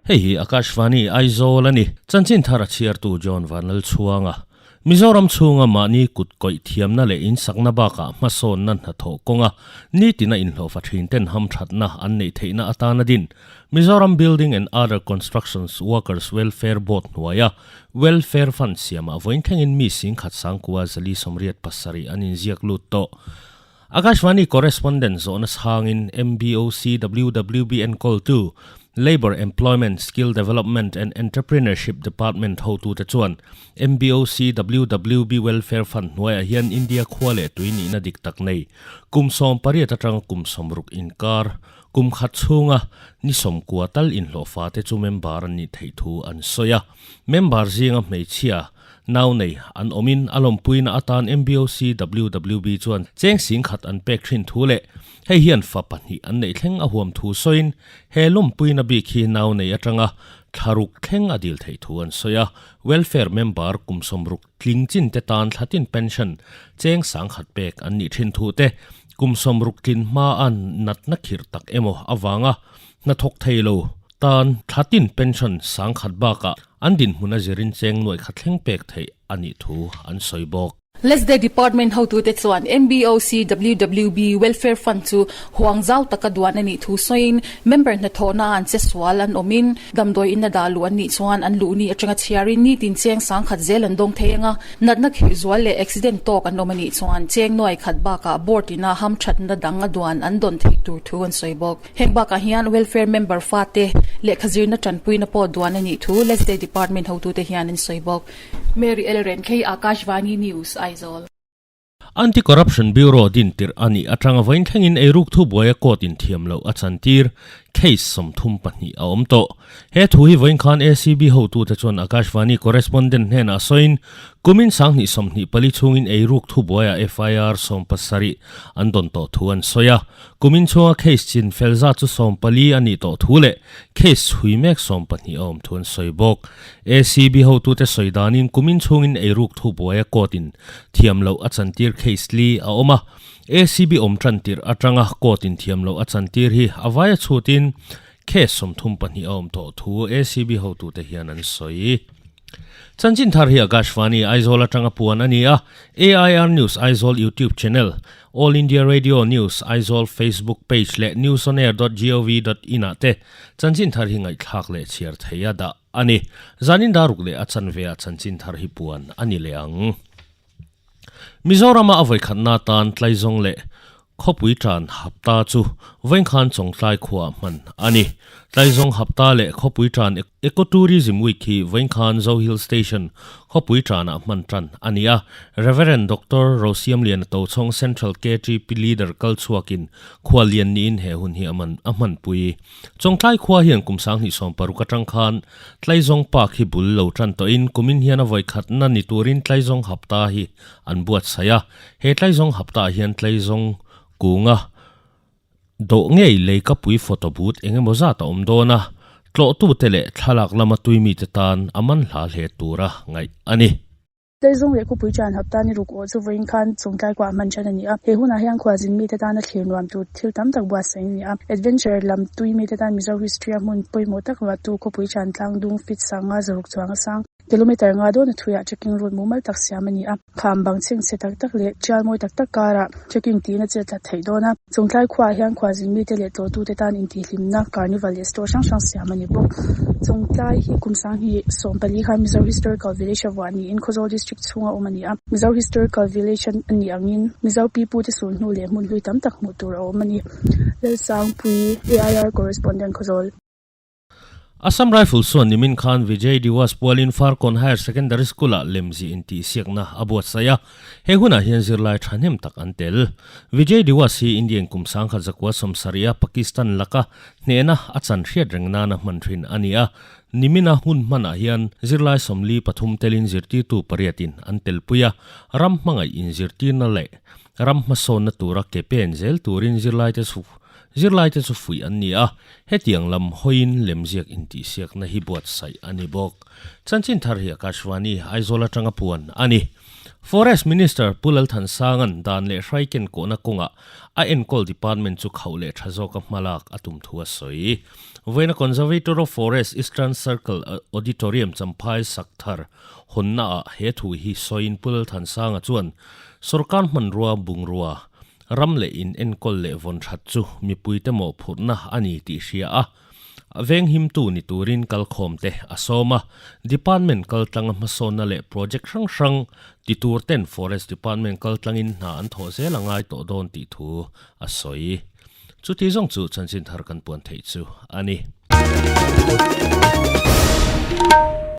Hei hi Akashvani, Aizawl a ni. Chanchin thar a chhiartu John Vanlalchhuanga. Mizoram chhunga mahni kut kawih thiamna leh insakna bakah hmasawnna hnathawh kawnga nitina inhlawhfa thin ten hamthatna an neih theihna atana din Mizoram Building and Other Constructions Workers Welfare Board hnuaia Welfare Fund siamah vawiin thlengin mi singkhat sangkua zali sawmriat pasarih an inziak lut tawh. Akashvani correspondent zawhna chhangin MBOC WWB enkawltu Labour, Employment, Skill Development and Entrepreneurship Department hotute chuan MBOC WWB Welfare Fund hnuaiah hian India khua leh tui nihna dik tak nei kum 18 atanga kum 60 inkar kum khat chhunga ni 90 tal inhlawhfa te chu member an nih theih thu an sawi a. Member zinga hmeichhia Nau nei an awmin a lawmpuina atan MBOC WWB chuan cheng sing khat an pek thin thu leh hei hian fa pahnih an neih thleng a huam thu sawiin he lawmpuina bik hi nau nei atanga thlaruk thleng a dil theih thu an sawi a. Welfare member kum 60 tling chin te tan thlatin pension cheng sang khat pek an nih thin thu te kum 60 tlin hma a natna khirh tak emaw avanga hnathawk thei lo tan thlatin pension sang khat bakah an dinhmun a zirin cheng nuaih khat thleng pek theih a nih thu an sawi bawk. Lesday Department hotute chuan MBOC WWB Welfare Fund chu huang zau taka duan a nih thu sawiin member hnathawhna an che sual an awmin damdawi ina dah luh an nih chuan an luh ni atanga chhiarin nitin cheng sang khat zel an dawng thei anga natna khirh zual leh accident tawk an awm a nih chuan cheng nuaih khat bakah board ina hamthatna dang a duan an dawn theih tur thu an sawi bawk. Heng bakah hian Welfare member fate lehkha zirna tanpuina pawh duan a nih thu Lesday Department hotute hian an sawi bawk. Mary L. Renkhei, Akashvani News, Aizawl. Anti-Corruption Bureau din tirh a nih atanga vawiin thlengin eiruk thubuaia court in thiam loh a chantir case 32 a awm tawh. He thu hi vawiin khan ACB hotute chuan Akashvani correspondent hnenah sawiin Kumin 2024 chhungin eiruk thubuaia FIR 70 an dawn tawh thu an sawi a. Kumin chhunga case chin fel zat chu 14 a nih tawh thu leh case chhui mek 12 a awm thu an sawi bawk. ACB hotute sawi danin kumin chhungin eiruk thubuaia court in thiam loh a chantir case li a awm a. ACB awm tan tirh atanga court in thiam loh a chantir hi a vaia chhutin Case 32 a awm tawh thu ACB hotute hian an sawi. Chanchin thar hi Akashvani Aizawl atanga puan a ni a, AIR News Aizawl YouTube channel, All India Radio News Aizawl Facebook page leh newsonair.gov.in ah te chanchin thar hi ngaihthlak leh chhiar thei a dah a ni. Zanin daruk leh a chanve ah chanchin thar hi puan a ni leh ang. Mizorama a vawikhatna atan Tlaizawng leh Khawpui tan hapta chu Vawinkhan Chawngtlai khuaah hman a ni. Tlaizawng hapta leh Khawpui tan Ecotourism Week hi Vawinkhan Zo Hill Station khawpui tanah hman tan a ni a. Rev. Doctor Rosiamliana Tochhawng Central KTP Leader kal chhuakin khua lian niin he hun hi a man a hmanpui. Chawngtlai khua hian kum 2016 atang khan Tlaizawng Park hi bul lo tan tawhin kumin hian a vawikhatna ni turin Tlaizawng hapta hi an buatsaih a. He Tlaizawng haptaah hian Tlaizawng kunga dawh ngei leikapui photo booth eng emaw zat a awm dawn a, tlawhtute leh thlalak lama tuimite tan a manhla hle tura ngaih a ni. Tlaizawng leh khawpui ṭan hapta ni ruk awh chu vawiin khan Chawngtlai kuah hman ṭhan a ni a. He hunah hian khualzin mite tana thlir nuam tur thil tam tak buatsaih a ni a. Adventure lam tui mite tan Mizo history a hmun pawimawh tak luahtu khawpui ṭan tlang dung fit sanga zaruk chuang a sang. Kilometre nga dawn a thuiah trekking route mumal tak siam a ni a, kham bang chhengchhe tak tak leh tial mawi tak tak karah trekking tiin a chet tlat theih dawn a. Chawngtlai khuaah hian khualzin mite leh tlawhtute tan intihhlimna, carnival leh store hrang hrang siam a ni bawk. Chawngtlai hi kum 2014 khan Mizo Historical Village a vuah niin Khawzawl District chhunga awm a ni a. Mizo Historical Village a nih angin Mizo pipute sulhnu leh hmun hlui tam tak hmuh tur a awm a ni. Lalsangpui, AIR Correspondent, Khawzawl. Assam Rifles chuan nimin khan Vijay Diwas pualin Farkawn Higher Secondary School-ah lemzi intihsiakna a buatsaih a, he hunah hian zirlai thahnem tak an tel. Vijay Diwas hi Indian kum 1970-a Pakistan laka hnehna a chan hriat reng nana hman thin a ni a, nimina hun hmanah hian zirlai 43 telin zirtirtu pariatin an telpui a, ram hmangaih inzirtirna leh ram hmasawnna tura ke pen zel turin zirlaite chu Zirlaite chu fuih an ni a, hetiang lam hawiin lemziak intihsiakna hi buatsaih a ni bawk. Chanchin thar hi Akashvani, Aizawl atanga puan a ni. Forest Minister Pu Lalthansanga'n dan leh hrai ken kawhna kawngah a enkawl department chu khauh leh tha zawka hmalak a tum thu a sawi. Vawiina Conservator of Forest Eastern Circle Auditorium Champhai sak thar hawnnaah he thu hi sawiin Pu Lalthansanga chuan sawrkar hmanrua bungrua ram leh in enkawl leh vawn that chu mipuite mawhphurhna a ni tih hria a, Venghimtu ni turin kalkhawmte a sawm a, Department kaltlanga hmasawnna leh project hrang hrang ti tur ten Forest Department kaltlangin hna an thawh zel a ngai tawh dawn tih thu a sawi. Chuti zawng chu chanchin thar kan puan theih chu a ni.